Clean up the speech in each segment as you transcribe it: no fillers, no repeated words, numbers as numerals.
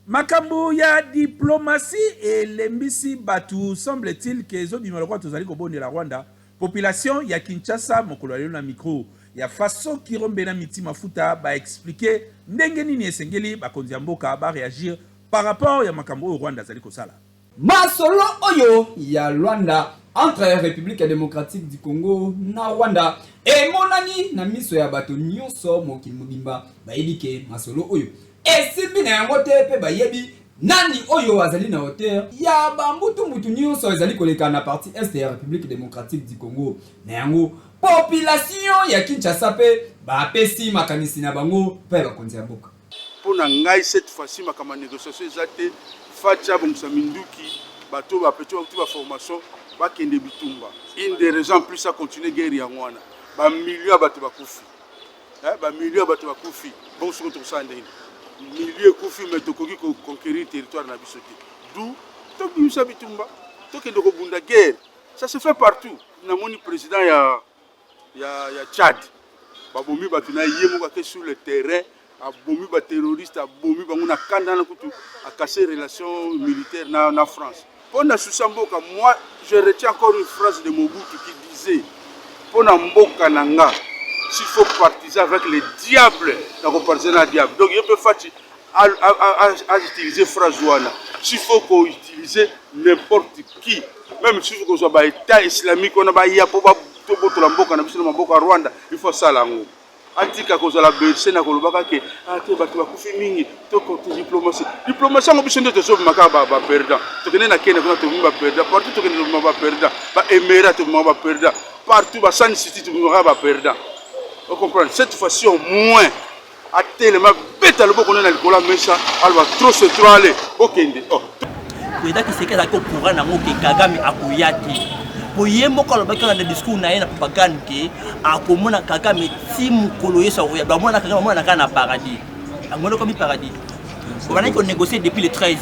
Makambo ya diplomatie elembisi batu, semble-t-il que ezobima lokola tozali kobondela Rwanda. Population ya Kinshasa mokolo ya lelo na micro ya Faso Kirombe na Miti Mafuta ba expliquer ndenge nini esengeli bakonzi ya mboka ba reagir par rapport ya makambo oyo Rwanda azali kosala. Masolo oyo ya Luanda entre Republique democratique du Congo na Rwanda emonani na miso ya bato nyonso mokili mobimba. Bayebi ke masolo oyo esimbi na yango te mpe bayebi nani oyo azali na hauteur ya ba mbutu-mbutu nyonso ezali koleka na partie est ya Republique democratique du Congo. Na yango population ya Kinshasa mpe bapesi makanisi na bango mpe bakonzi ya mboka. Mpo na ngai cette fois-ci makambo ya négociation eza te. Fatshi abongisa minduki, bato ba petit bauti ba formation bakende bitumba. Une des raisons en plus à continuer guerre yango wana. Ba millions ya bato bakufi. Eh, ba millions ya bato bakufi. Bongo soki tokosala ndenge nini? Millions ekufi mais tokoki ko conquérir territoire na biso te. D'où tobimisa bitumba, tokende kobunda guerre. Ça se fait partout. Namoni président ya ya, ya Tchad babomi bato na ye moko ake sur le terrain abomi ba terroriste, abomi bango na kanda na kutu akase relation militaire na, na France. Mpo na susa mboka, moi je retiens encore une phrase de Mobutu qui disait: mpo na mboka na nga, s'il faut partiser avec le diable, nakopartiser na diable. Donc ye mpe Fatshi a utiliser phrase wana, s'il faut ko utiliser n'importe qui, même si kozwa ba état islamique wana baya mpo tobotola mboka na biso na maboko ya Rwanda, il faut asala yango. Atika kozala berse na kolobaka ke ah te bato bakufi mingi, tokote diplomatie. Diplomatie yango biso nde tozobima kaka baperdant. Tokende na Kenya kuna tobimi baperdant, partout tokende tobima baperdant, baemera tobima baperdant partout, basan city tobima kaka baperdant. Ocomprendre? Cette fois-ci au moins atelema, beta loboko nde na likolo ya mesa, aloba trop c'est trop, ale bokende, oh. Président Tshisekedi azalaki au courant nango ke Kagame akoya te, po ye moko alobaki na discours na ye na propagande ke akomona Kagame ti mokolo Yesu akoya. Bamona Kagame, bamona kaka na paradis. Yango komi paradis, obandaki konégocier depuis le 13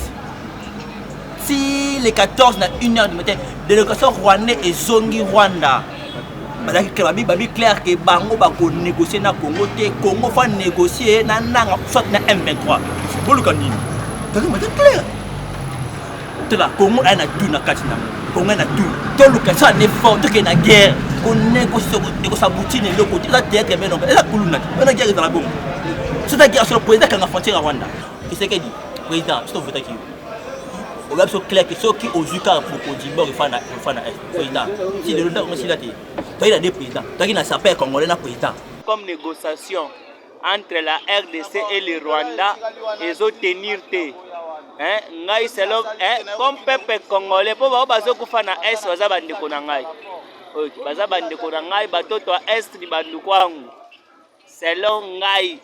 ti le 14 na 1 heure du matin. Délégation rwandais ezongi Rwanda, bazalaki babi clair ke bango bakonégocier na Congo te. Congo faut négocier na Nanga soit na M23. Boluka nini? Kagame aza clair. Tala, Congo aya na tout na kati nango, Congo aya na tout. Toluka sala un effort, tokende na guerre. Konégocier ekosaboutir na eloko te, eza théâtre. Meno eza kuluna te wana. Guerre ezala bongo. Soki guerre solo, président akanga frontière ya Rwanda. Tshisekedi, président, biso tovotaki yo, oya biso clair ke soki ozwi kaka bokonzi mbongo efana efana. Président, si lelo ndako esila te, toyaki na deux président, toyaki na sapeur congolais na président. Comme négociation entre la RDC et le Rwanda ezotenir te, hein, ngai selon, hein, comme peuple congolais, mpo bao bazokufa na est baza bandeko na ngai. Ok, baza bandeko na ngai, batoto ya est ni banduku wangu. Selon ngai,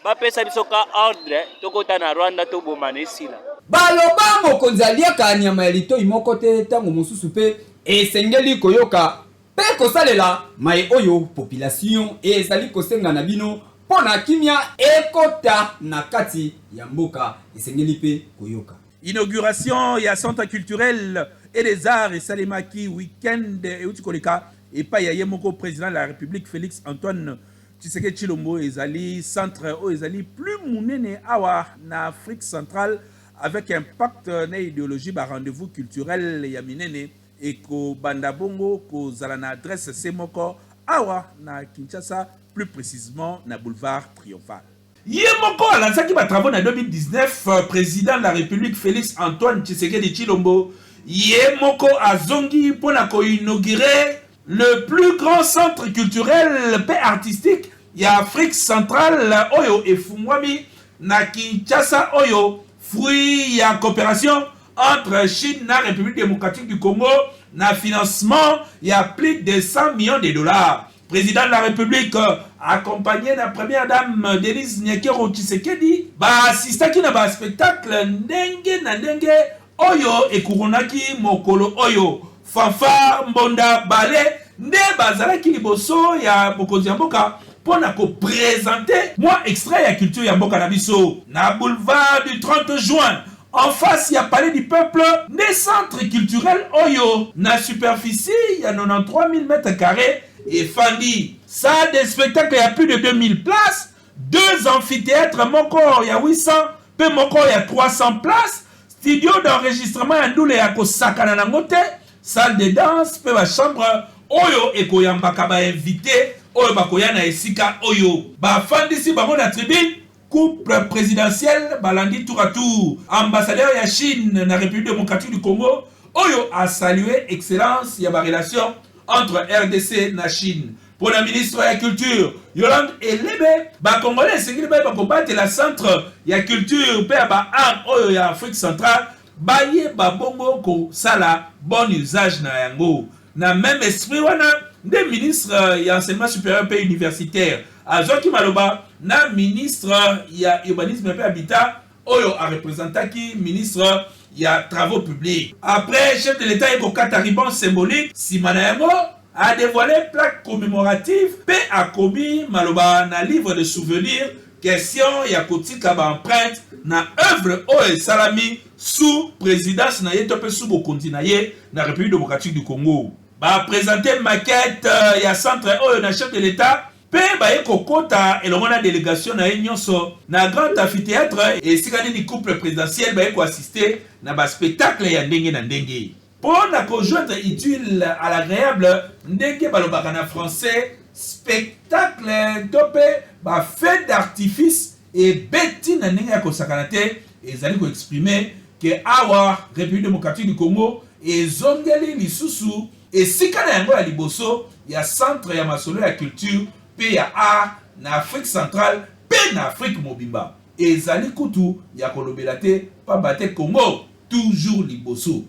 bapesa biso ka ordre tokota na Rwanda, tobomana, esila. Baloba mokonzi aliaka nyama ya litoi moko te. Ntango mosusu mpe esengeli koyoka mpe kosalela maye oyo population ezali kosenga na bino mpo na kimia ekota na kati ya mboka. Esengeli mpe koyoka. Inauguration ya centre culturel et des arts esalemaki week-end euti koleka epai ya ye moko président de la République Félix Antoine Tshisekedi Tshilombo. Ezali centre oyo ezali plus monene awa na Afrique centrale, avec impact na idéologie. Ba rendez-vous culturel ya minene ekobanda bongo kozala na adresse se moko awa na Kinshasa, plus précisément na boulevard Triomphal. Ye moko alançaki batravaux na 2019. Président de la République Félix Antoine Tshisekedi Tshilombo ye moko azongi mpona koinaugurer le plus grand centre culturel mpe artistique ya Afrique centrale oyo efungwami na Kinshasa, oyo fruit ya coopération entre Chine na République démocratique du Congo na financement ya plus de 100 millions de dollars. Président de la République accompagné na première dame Denise Nyakeru Tshisekedi baassistaki na baspectacle ndenge na ndenge oyo ekuronaki mokolo oyo. Fanfare, mbonda, ballet nde bazalaki liboso ya mokonzi ya mboka mpo na koprésenter mwa extrait ya culture ya mboka na biso. Na boulevard du 30 juin, en face ya Palais du Peuple, nde centre culturel oyo na superficie ya 93 000 mètres carrés efandi. Salle de spectacle ya plus de 2000 places. Deux amphithéâtres moko ya 800 mpe moko ya 300 places, studio d'enregistrement ya ndule ya kosakana nango te, salle de danse mpe ba chambre oyo ekoyambaka ba invites oyo bakoya na esika oyo. Bafandisi bango na tribune, couple presidentiel balandi tour à tour ambassadeur ya Chine na Republique democratique du Congo oyo a saluer excellence ya ba relations entre rdc na Chine. Mpo na ministre ya culture Yolande Elebe, ba Congolais esengeli bayeba kobatela centre ya culture mpe ya ba arts oyo ya Afrique centrale, bayeba bongo kosala bon usage na yango. Na meme esprit wana nde ministre ya enseignement superieur mpe universitaire azwaki maloba na ministre ya urbanisme mpe habitat oyo a representaki ministre ya travaux publics. Après, chef de l'Etat ye kokata ruban symbolique, sima na yango a devoiler plaque commemorative mpe akomi maloba na livre de souvenir question ya kotika ba empreintes na œuvre oyo esalami sous presidence na ye to mpe sous bokonzi na ye na Republique democratique du Congo. Ba presenter maquette ya centre oyo na chef de l'Etat Mpe baye kokota elongo na delegation na ye nionso na grand amphitheatre esika nini couple presidentiel baye ko assister na ba spectacles ya ndenge na ndenge. Mpo na ko joindre utile à l'agreable ndenge balobaka na français, spectacle to mpe ba feux d'artifice ebeti na ndenge ya kosakana te ezali ko exprimer que awa Republique democratique du Congo ezongeli lisusu Esika na yango ya liboso ya centre ya masolo ya culture mpe ya art na Afrique centrale mpe na Afrique mobimba ezali kutu ya kolobela te pamba te Congo toujours liboso.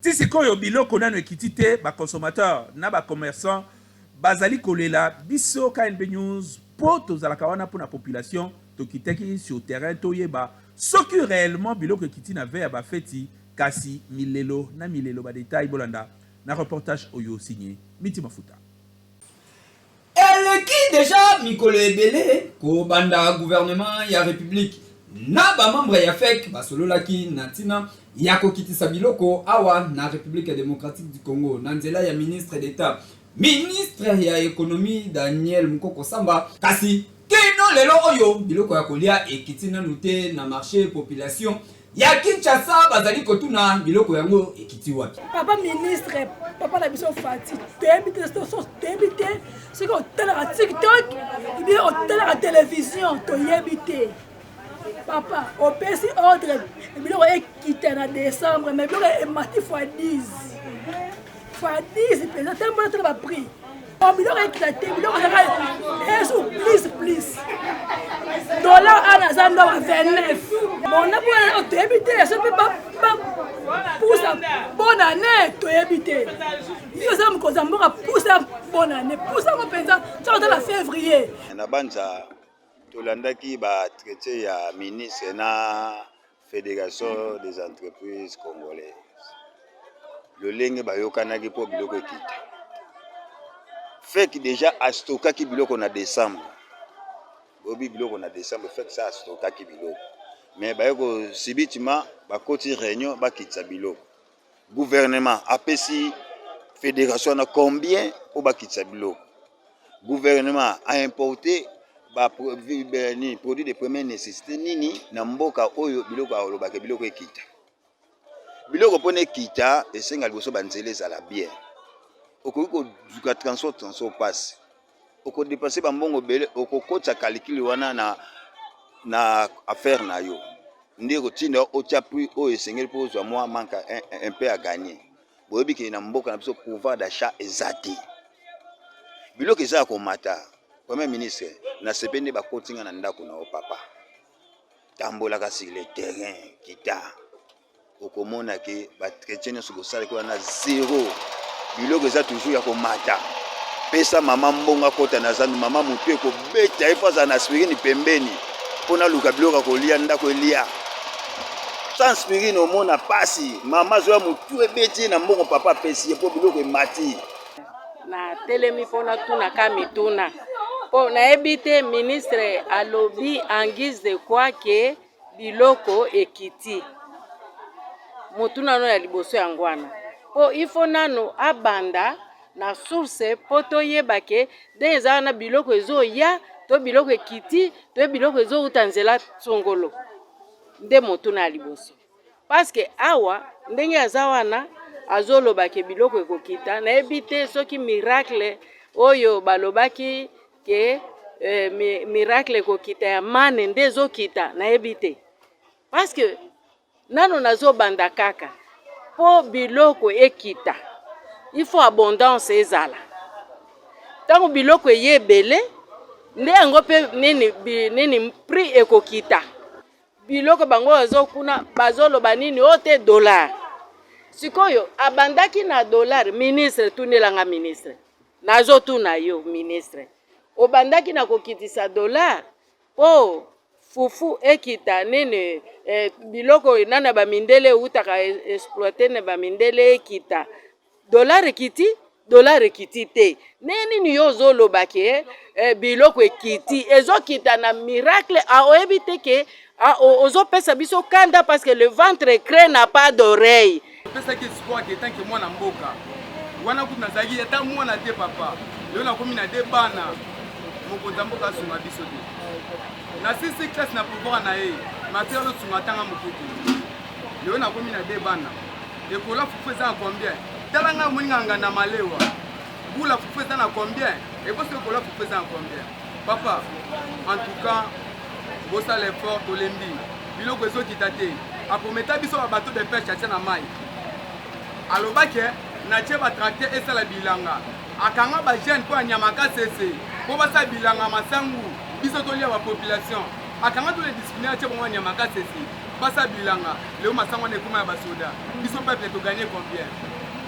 Ti sikoyo biloko nanu ekiti te, ba consommateurs na ba commerçants bazali kolela biso KNB News mpo tozalaka wana mpo na population, tokitaki sur terrain toyeba soki reellement biloko ekiti na veille ya ba feti Kasi milelo na milelo ba details bolanda na reportage oyo signe Miti Mafuta. Eleki dejà mikolo ebele kobanda gouvernement ya Republique na ba membres ya FEC basololaki na ntina ya kokitisa biloko awa na Republique democratique du Congo na nzela ya ministre d'Etat ministre ya economie Daniel Mukoko Samba. Kasi kino lelo oyo biloko ya kolia ekiti nanu te na marche, population ya Kinshasa bazali kotuna biloko yango ekiti wapi? Papa ministre, papa na biso Fati, toyebi te toyebi te soki otalaka TikTok bien otalaka television toyebi te. Papa opesi ordre biloko ekita na décembre mais biloko emati fois 10 fois 10 mpenza tambola tala ba prix Oh, biloko ekita te biloko ezaka esu plus plus dollar ana aza ndo ba 29 bona po toyebi te so mpe bapusa bonne année toyebi te yo oza mokonzi ya mboka pusa bonne année pusa yango mpenza soki otala février na banza tolandaki ba traite ya ministre na Federation des entreprises congolaises lolenge bayokanaki mpo biloko ekita. FEC deja astokaki biloko na decembre, boyebi biloko na decembre, FEC sa astokaki biloko mais baye ko subitement bakoti réunion bakitisa biloko. Gouvernement apesi federation wana combien mpo bakitisa biloko? Gouvernement a importe ba nini produit de première nécessité nini na mboka oyo biloko alobaka biloko ekita. Biloko mpona ekita esenga liboso banzela ezala bien. Okoki kozuka transport transport pasi, okodepense bambongo ebele, okokotisa calcul wana na, na affaire na yo nde ekotinda otia prix oyo esengeli mpo ozwa mwa manque un peu à gagner. Boyebi ke na mboka na biso pouvoir d'achat eza te, biloko eza ya komata. Premier ministre, nasepeli nde bakoti nga na ndako na yo papa, tambolaka sur le terrain, kita okomona ke ba chretien nyonso bosalaki wana zero, biloko eza toujours ya komata. Pesa mama mbongo akota na zandu, mama motu ekobeta ye mpo azala na aspirine pembeni mpo naluka biloko ya kolia ndako elia sans aspirine omona pasi mama azoya motu ebeti ye na mbongo papa apesi ye mpo biloko emati. Natelemi mpo natunaka mituna mpo nayebi te ministre alobi en guise de quoi ke biloko ekiti. Motuna no ya liboso yango wana mpo il faut nanu abanda na source mpo toyeba ke ndenge eza wana biloko ezoya. To biloko ekiti to biloko ezowuta nzela songolo? Nde motuna ya liboso. Parce que awa ndenge aza wana azoloba ke biloko ekokita, nayebi te soki miracle oyo balobaki ke eh, miracle ekokita ya mane nde ezokita, nayebi te. Parce que nano nazobanda kaka po biloko ekita, il faut abondance ezala. Ntango biloko eye ebele nde yango mpe nini, nini prix ekokita. Biloko bango bazo kuna bazoloba nini o te dollar. Sikoyo abandaki na dollar, ministre tunela nga ministre. Nazotuna yo ministre. Obandaki na kokitisa dollar po fufu ekita nini eh, biloko nana ba mindele eutaka exploiter na ba mindele ekita. Dollar ekiti? Dollar ekiti te. Ndenge nini yo ozoloba ke eh, biloko ekiti? Ezokita na miracle, ah, oyebi te ke ah, ozopesa biso kanda parce que le ventre creux n'a pas d'oreille. Opesaki espoir ke tant que mwana mboka wana kutu nazalaki ata mwana te papa, lelo nakomi na de bana. Mokonzi ya mboka asunga biso te na sisi classe na pouvoir na ye materiel osunga atanga moke te. Lelo nakomi na de bana. Ekola fufu eza na combien? Tala ngai omoni nga nganda malewa. Bula fufu eza na combien? Eboso ekola fufu eza na combien? Papa, en tout cas, bosala effort tolembi. Biloko ezokita te. Aprometa biso ba bateau de pêche atia na mai. Alobaki natie ba tracteur esala bilanga. Akanga ba jeune mpo ya nyama kasese mpo basala bilanga masangu biso tolia ba population. Akanga tous les disciplinaires atie bango nyama kasese. Basa bilanga leo masango wana ekoma ya basoda biso peuple to gagner combien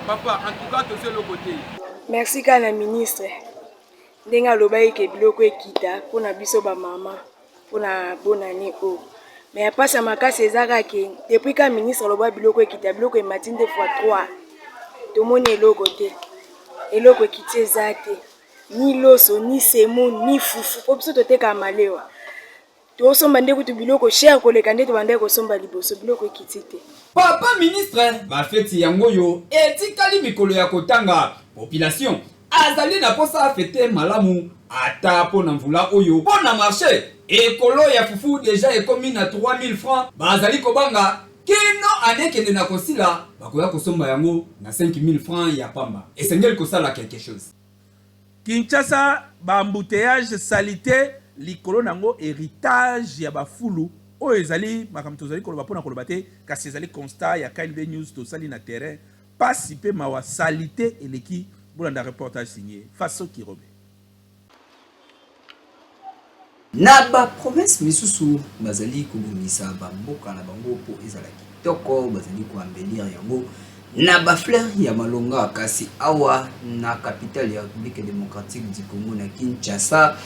papa en tout cas tozi eloko te. Merci kaka na ministre ndenge alobaki ke biloko ekita mpona biso ba mama mpona bonne annee oyo mais ya mpasi ya makasi eza kaka ke depuis kaka ministre aloba biloko ekita biloko emati nde fois 3 tomoni eloko te eloko ekiti eza te ni loso ni semo ni fufu mpo biso totekaka malewa Tosomba nde kutu biloko cher koleka nde tobandaki kosomba liboso, biloko ekiti te. Papa ministre ba feti yango oyo etikali mikolo ya kotanga population azali na posa afete malamu ata po na mvula oyo po na marche ekolo ya fufu deja ekomi na 3000 francs bazali kobanga kino annee ekende na kosila bakoya kosomba yango na 5000 francs ya pamba esengeli kosala quelque chose. Kinshasa ba embouteillages salite likolo na yango heritage ya ba fulu oyo ezali makambo tozali koloba mpo na koloba te kasi ezali constat ya KNB News tosali na terrain pasi mpe mawa salite eleki bolanda reportage signe Faso Kirobe. Na ba provinces misusu bazali kobongisa ba mboka na bango mpo ezala kitoko, bazali ko embellir yango na ba fleurs ya malonga. Kasi awa na capitale ya Republique democratique du Congo na Kinshasa,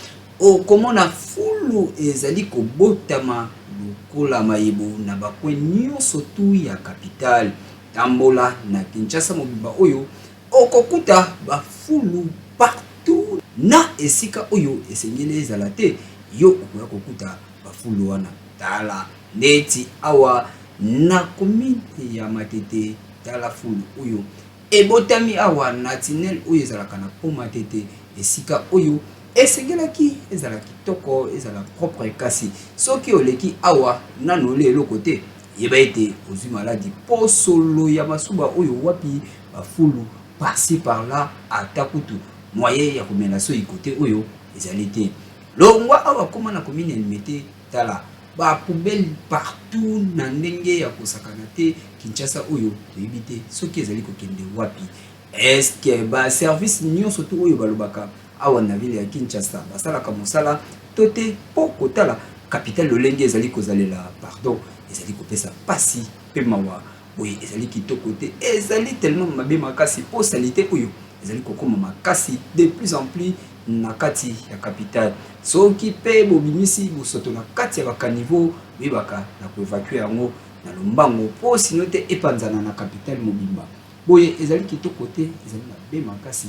okomona fulu ezali kobotama lokola mayebo na ba coins nionso tout ya capitale. Tambola na Kinshasa mobimba oyo Okokuta ba fulu partout na esika oyo esengeli ezala te, yo okoya kokuta ba fulu wana. Tala ndeti awa na commune ya Matete, tala fulu oyo ebotami awa na tunnel oyo ezalaka na pont Matete, esika oyo esengelaki ezala kitoko, ezala propre, kasi soki oleki awa nanu olie eloko te, yeba ete ozwi maladi po solo ya masuba oyo wapi ba fulu par ci par là ata kutu moyen ya komela soyi cote oyo ezali te longwa awa koma na commune ya limete tala ba poubelle partout na ndenge ya kosakana te Kinshasa oyo toyebi te soki ezali kokende wapi est ce que ba service nyonso tu oyo balobaka awa na ville ya Kinshasa basalaka mosala to te po kotala capitale lolenge ezali kozalela pardon ezali kopesa pasi pe mawa boye ezali kitoko te ezali tellement mabe makasi po salite oyo ezali kokoma makasi de plus en plus na kati ya capitale soki pe bobimisi bosoto na kati ya ba caniveau boyebaka na ko evacuer yango na lombango po sino te epanzana na capitale mobimba boye ezali kitoko te ezali mabe makasi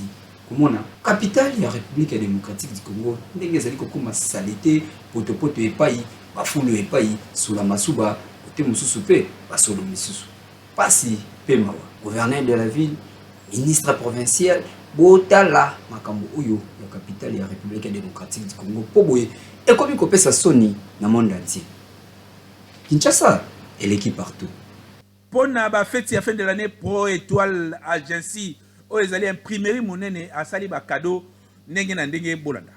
Komona capitale ya Republique ya democratique du Congo ndenge ezali kokoma salite, potopoto epayi, ba fulu epayi, sula masuba kote mosusu pe ba solo misusu. Pasi pe mawa. Gouverneur de la ville, ministre provincial, Botala makambo oyo ya capitale ya Republique Democratique du Congo mpo boye ekomi kopesa soni na monde entier. Kinshasa eleki partout. Pona ba feti ya fin de l'annee Pro Etoile Agency oyo ezali imprimerie monene asali ba cadeaux ndenge na ndenge bolanda.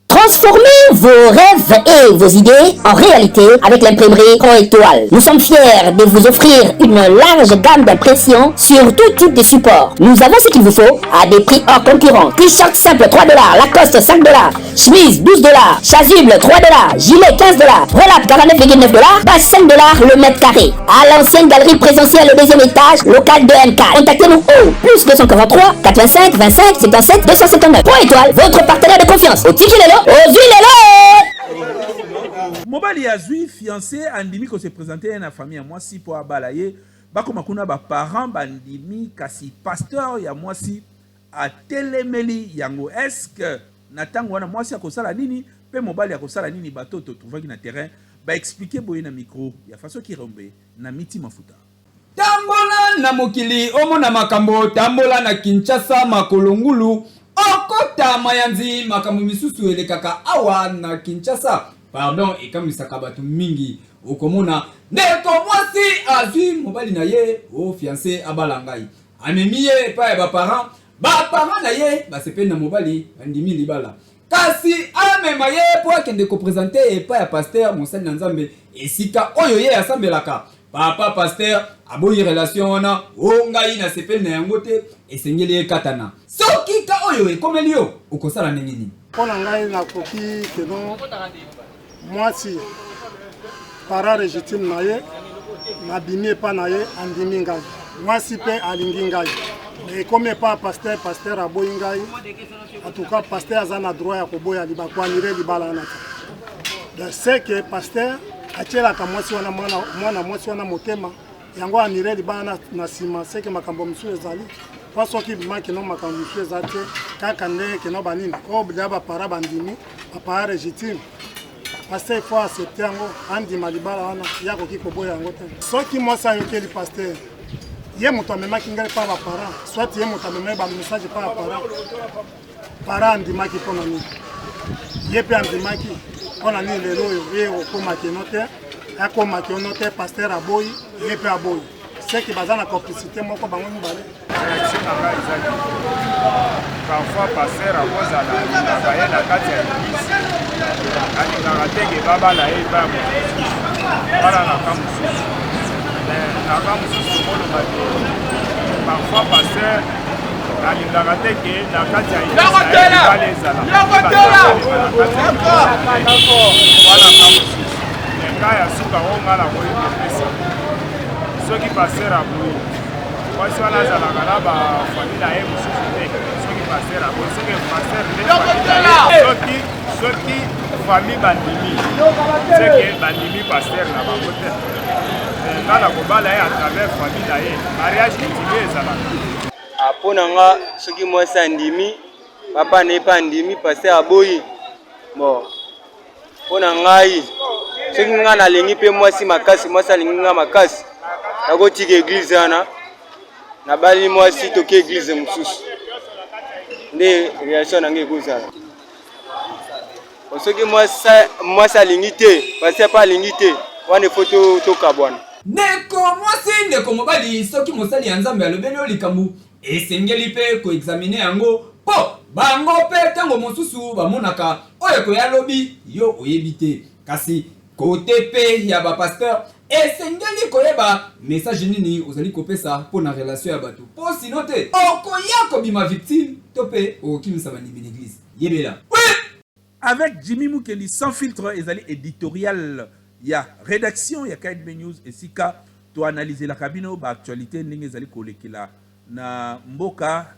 Transformez vos rêves et vos idées en réalité avec l'imprimerie Pro Étoile. Nous sommes fiers de vous offrir une large gamme d'impressions sur tout type de support. Nous avons ce qu'il vous faut à des prix hors concurrence. T-shirt simple 3 dollars, Lacoste 5 dollars, chemise 12 dollars, chasuble 3 dollars, gilet 15 dollars, roll-up 49,9 dollars, bas 5 dollars le mètre carré. À l'ancienne galerie présentielle au deuxième étage, local 2M4. Contactez-nous au plus 243 85 25 77 279. Pro Étoile, votre partenaire de confiance. Au Tikilelo, au Zulelo! Mobali azui fiancé andimi ko se presenter na famille ya mwasi po abala ye bakoma kuna ba parents bandimi kasi pasteur ya mwasi atelemeli yango est-ce que na tango wana mwasi akosala nini pe mobali akosala nini bato oyo to trouvaki na terrain ba expliquer boye na micro ya Faso Kirombe na Miti Mafuta. Tambola na mokili omona makambo tambola na Kinshasa makolo ngulu okota mayanzi makambo misusu elekaka awa na Kinshasa pardon ekamwisaka bato mingi okomona ndeko mwasi azwi mobali na ye o fiance abala ngai amemi ye epai ya ba parents ba parents na ye basepeli na mobali bandimi libala kasi amema ye mpo akende kopresente epai ya pasteur mosali na Nzambe esika oyo ye asambelaka Papa pasteur aboyi relation wana o ngai nasepeli na yango te esengeli ekatana. Soki ka oyo ekomeli yo okosala ndenge nini? Mpo na ngai nakoki keno mwasi parent legitime na ye nabimi epa na ye andimi ngai mwasi mpe alingi ngai me ekomi epa pasteur pasteur aboyi ngai en tout cas pasteur aza na droit ya koboya koanire libala wana te donc c'est que pasteur atielaka mwasi wana mwana mwasi wana motema yango anire libala na, na nsima seke makambo mosusu ezali mpo soki bima kino makambo mosusu eza te kaka ndenge kino banini oyo deja bapara bandimi bapara légitime pasteur il faut accepte yango andima libala wana ye akoki koboya yango te soki mwasi ayokeli pasteur ye moto amemaki ngai mpa baparent soit ye moto amemaki bamessage mpa baparent parent andimaki mpo na nini ye mpe andimaki mpo na nini lelo oyo ye okoma kino te akoma kino te pasteur aboyi ye mpe aboyi seke baza na complicité moko bango mibale Réaction na ngai eza nini? Parfois pasteur akozala alingaka ye na kati ya eglise, alingaka te ke babala ye epai ya moto mosusu, bala na ka mosusu. Mais na ka mosusu tokoloba ke parfois pasteur alingaka te ke na kati ya eglise na ye libala ezala wana ka mosusu. Mais ka ya suka oyo ngai nakoki kopesa soki pasteur aboyi mwasi wana azalaka na bafamille na ye mosusu te soki paster aboyi soki paster nde soki soki famille bandimi seke bandimi paster na bango te eh, nga na kobala ye à travers famille na ye mariage coutumier ezalaka ah, mpo na nga soki mwasi andimi papa na ye mpe andimi paster aboyi bon mpo na ngai soki ngai nalingi mpe mwasi makasi mwasi alingi ngai makasi nakotika eglize wana nabali mwasi toki eglize mosusu nde reaction na ngai ekozala soki mwasi alingi te pasi mpe alingi te wana efo tokabwana ndeko mwasi ndeko mobali soki mosali ya nzambe alobeli yo likambo Esengeli mpe ko examiner yango mpo bango mpe tango mosusu bamonaka oyo ekoya lobi yo oyebi te. Kasi cote mpe ya ba pasteurs esengeli koyeba message nini ozali kopesa mpo na relation ya bato mpo sinon te okoya kobima victime to mpe okokimisa bandimi na eglise. Yebela. Avec Jimmy Mukendi sans filtre ezali editorial ya redaction ya KNB News esika to analyselaka bino ba actualites ndenge ezali kolekela na mboka.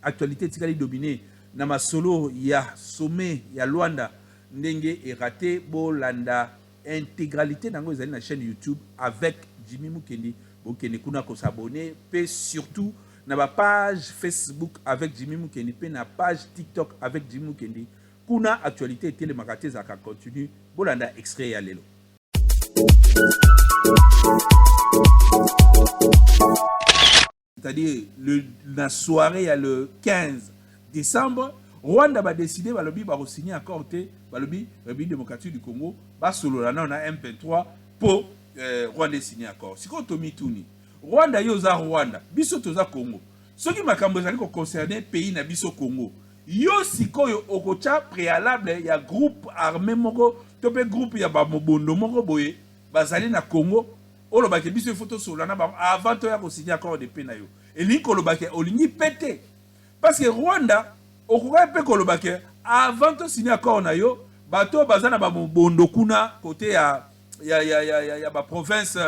Actualite etikali domine na masolo ya sommet ya Luanda ndenge e rate. Bolanda integralite na yango ezali na chaine YouTube avec Jimmy Mukendi. Bokende kuna ko s'abonner pe surtout na ba page Facebook avec Jimmy Mukendi pe na page TikTok avec Jimmy Mukendi. Kuna actualite etelemaka te ezalaka continu. Bolanda extrait ya lelo. C'est-à-dire le, na soirée ya le 15 décembre, Rwanda ba décider, balobi bakosigne accord te. Balobi République démocratique du Congo basolola nano na M23 mpo Rwanda esigne accord. Sikoyo tomituni: Rwanda, yo oza Rwanda, biso toza Congo. Soki makambo ezali koconcerne pays na biso Congo, yo sikoyo okotya préalable ya groupe armé moko to mpe groupe ya bamobondo moko boye bazali na Congo, olobaki biso ifo tosolola na bango avant toya kosigne accord de paix na yo? Elingi kolobaki olingi mpe te, parce que Rwanda okokaki mpe koloba ke avant tosigne accord na yo, bato oyo baza na bamobondo kuna kote ya baprovince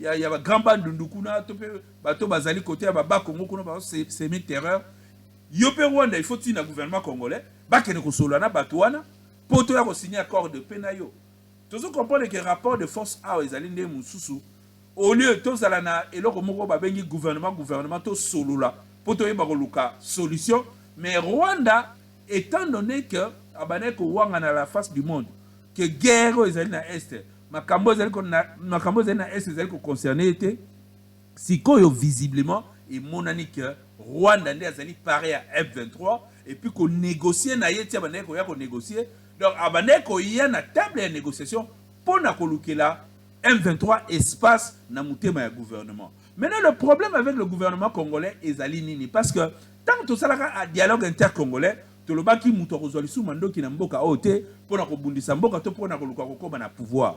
ya bagrand Bandundu kuna, to mpe bato bazali kote ya babakongo kuna, bazosemer terreur, yo mpe Rwanda il faut ntina gouvernement congolais bakende kosolola na bato wana mpo toya kosigne accord de paix na yo. Tozo comprendre ke rapport de force awa ezali nde mosusu. Au lieu tozala na eloko moko babengi gouvernement, tosolola mpo toyeba koluka solution, mais Rwanda, étant donné que abandaki kowanga na la face du monde ke guerre oyo ezali na Est, makambo ezali na Est ezali koconcerne ye te, sikoyo visiblement emonani ke Rwanda nde azali parrain ya M23. Et puis konégocie na ye ti abandaki koya konégocie, donc abandaki koya na table ya négociation mpo na kolukela M23 espace na motema ya gouvernement. Maintenant, le problème avec le gouvernement congolais ezali nini? Parce que ntango tosalaka dialogue intercongolais, tolobaki moto akozwa lisusu mandoki na mboka oyo te mpo na kobundisa mboka to mpo na koluka kokóma na pouvoir.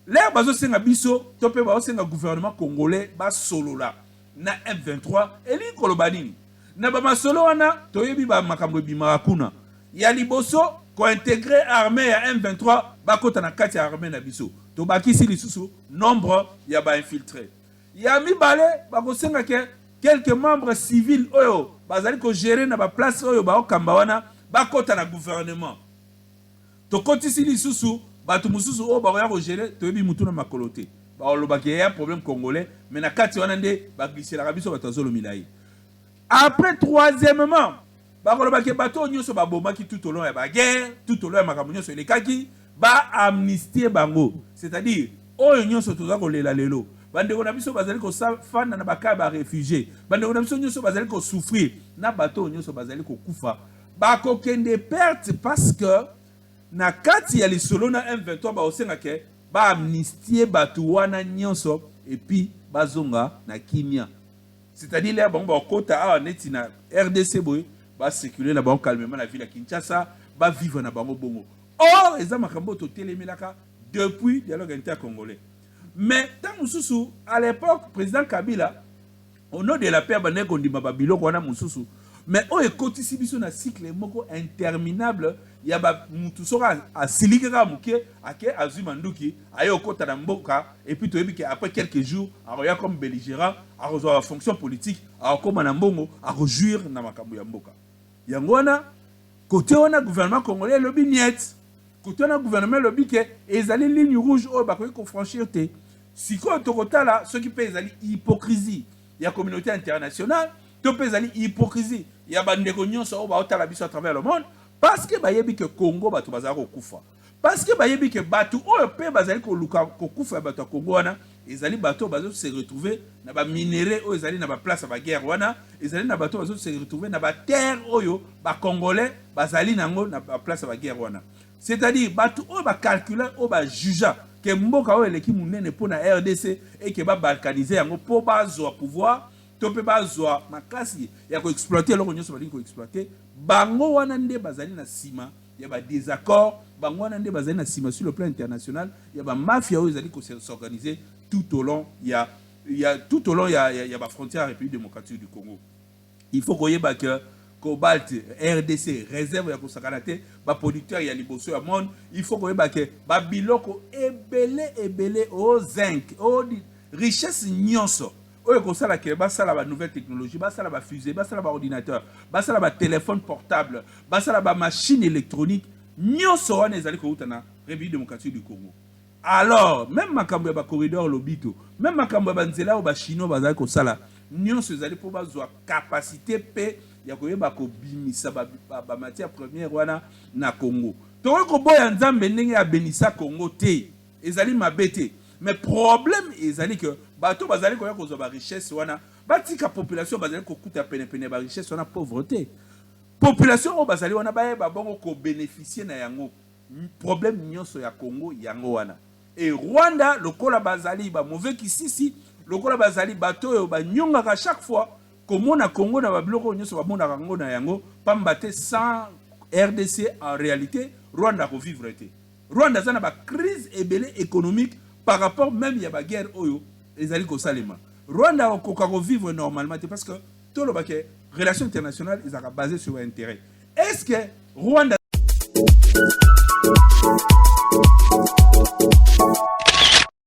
L'heure bazosenga biso to mpe bazosenga gouvernement congolais basolola na M23, elingi koloba nini? Na bamasolo wana, toyebi bamakambo ebimaka kuna. Ya liboso, kointégrer armée ya M23, bakota na kati ya armée na biso, tobakisi lisusu nombre ya bainfiltré. Ya mibale, bakosenga ke quelques membres civils oyo bazali kogérer na baplace oyo baokamba wana bakota na gouvernement. Tokotisi lisusu bato mosusu oyo bakoya kogérer, toyebi mutu na makolo te. Balobaki ya problème congolais, mais na kati wana nde bagliselaka biso bato azolomila ye. Après, troisièmement, bakolobaki bato oyo nyonso babomaki tout au long ya baguerre, tout au long ya makambo nyonso elekaki, baamnistie bango. C'est-à-dire oyo nyonso toza kolela lelo, bandeko na biso bazali kofanda na bacamp ya baréfugié, bandeko na biso nyonso bazali kosouffrir, na bato oyo nyonso bazali kokufa, bakokende perte, parce que na kati ya lisolo na M23 bakosenga ke baamnistie bato wana nyonso et puis bazonga na kimia. C'est-à-dire l'heure bango bakota awa neti na RDC boye, bacircule na bango calmement na ville ya Kinshasa, bavivre na bango bongo. Or eza makambo oyo totelemelaka depuis dialogue intercongolais. Mais ntango mosusu, à l'époque, président Kabila, au nom de la paix, abandaki kondima babiloko wana mosusu, mais oyo ekotisi biso na cycle moko interminable ya bamutu. Soki asiliki kaka moke, ake azwi manduki, aye okota na mboka, et puis toyebi ke après quelques jours akoya comme belligérant, akozwa bafonction politique, akokóma na mbongo, akojouir na makambo ya mboka. Yango wana, kote wana gouvernement congolais elobi niet. Kote wana gouvernement elobi ke ezali ligne rouge oyo bakoki kofranchir te. Sikoyo tokotala soki mpe ezali hypocrisie ya communauté internationale to mpe ezali hypocrisie ya bandeko nyonso oyo baotala biso à travers le monde, parce que bayebi ke Congo bato bazala kokufa, parce que bayebi ke bato oyo mpe bazali koluka kokufa ya bato ya Congo wana ezali bato oyo bazo se retrouver na baminerai oyo ezali na baplace ya baguerre wana, ezali na bato oyo bazo se retrouver na baterre oyo bacongolais bazali nango na baplace ya baguerre wana. C'est-à-dire bato oyo bacalcula, oyo bajuger ke mboka oyo eleki monene mpo na RDC, eke babalkanize yango mpo bazwa pouvoir to mpe bazwa makasi ya koexploite eloko nyonso balingi koexploite. Bango wana nde bazali na nsima ya badésaccord, bango wana nde bazali na nsima sur le plan international ya bamafia oyo ezali kos'organiser tout au long ya bafrontière ya République démocratique du Congo. Il faut koyeba ke cobalt, RDC réserve ya kosakana te, baproducteur ya liboso ya monde. Il faut koyeba ke babiloko ebele ebele, o zinc, o richesse nyonso oyo ekosala ke basala banouvelle technologie, basala bafusée, basala baordinateur, basala batéléphone portable, basala bamachine électronique, nyonso wana ezali kouta na République démocratique du Congo. Alors même makambo ya bacorridor Lobito, même makambo ya banzela oyo bachinois bazali kosala, nyonso ezali mpo bazwa capacité mpe ya koyeba kobimisa bamatière première wana na Congo. Tokoki koboya Nzambe ndenge abenisa Congo te, ezali mabe te, mais problème ezali ke bato bazali koya kozwa barichesse wana batika population bazali kokuta penepene ya barichesse wana pauvreté. Population oyo bazali wana bayeba bongo ko beneficier na yango. Problème nyonso ya Congo yango wana. Et Rwanda lokola bazali ba mauvais kisisi, lokola bazali bato oyo banyongaka chaque fois komona Congo na ba biloko oyo nyonso bamonaka yango na yango, pamba te sans rdc en realite Rwanda ako vivre te. Rwanda aza na ba crise ebele economique par rapport meme ya ba guerre oyo ezali kosalema. Rwanda akokoka ko vivre normalement te parce que toloba ke relation internationale ezalaka basée sur ba intérêt. Est-ce que Rwanda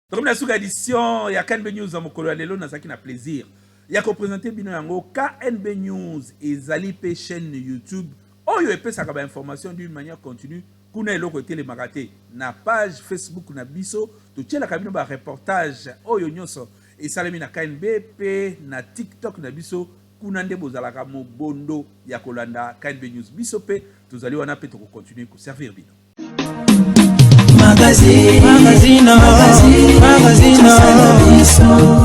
Tokomi na suka edition ya KNB News ya mokolo ya lelo. Nazalaki na plaisir ya kopresente bino yango. KNB News ezali mpe chaîne YouTube oyo epesaka ba information d'une manière continue. Kuna eloko etelemaka te. Na page Facebook na biso totielaka bino ba reportage oyo nyonso esalemi na KNB, mpe na TikTok na biso kuna nde bozalaka mobondo ya kolanda KNB News. Biso mpe tozali wana mpe tokocontinue koservir bino. Magazine, magazine, magazine, magazine.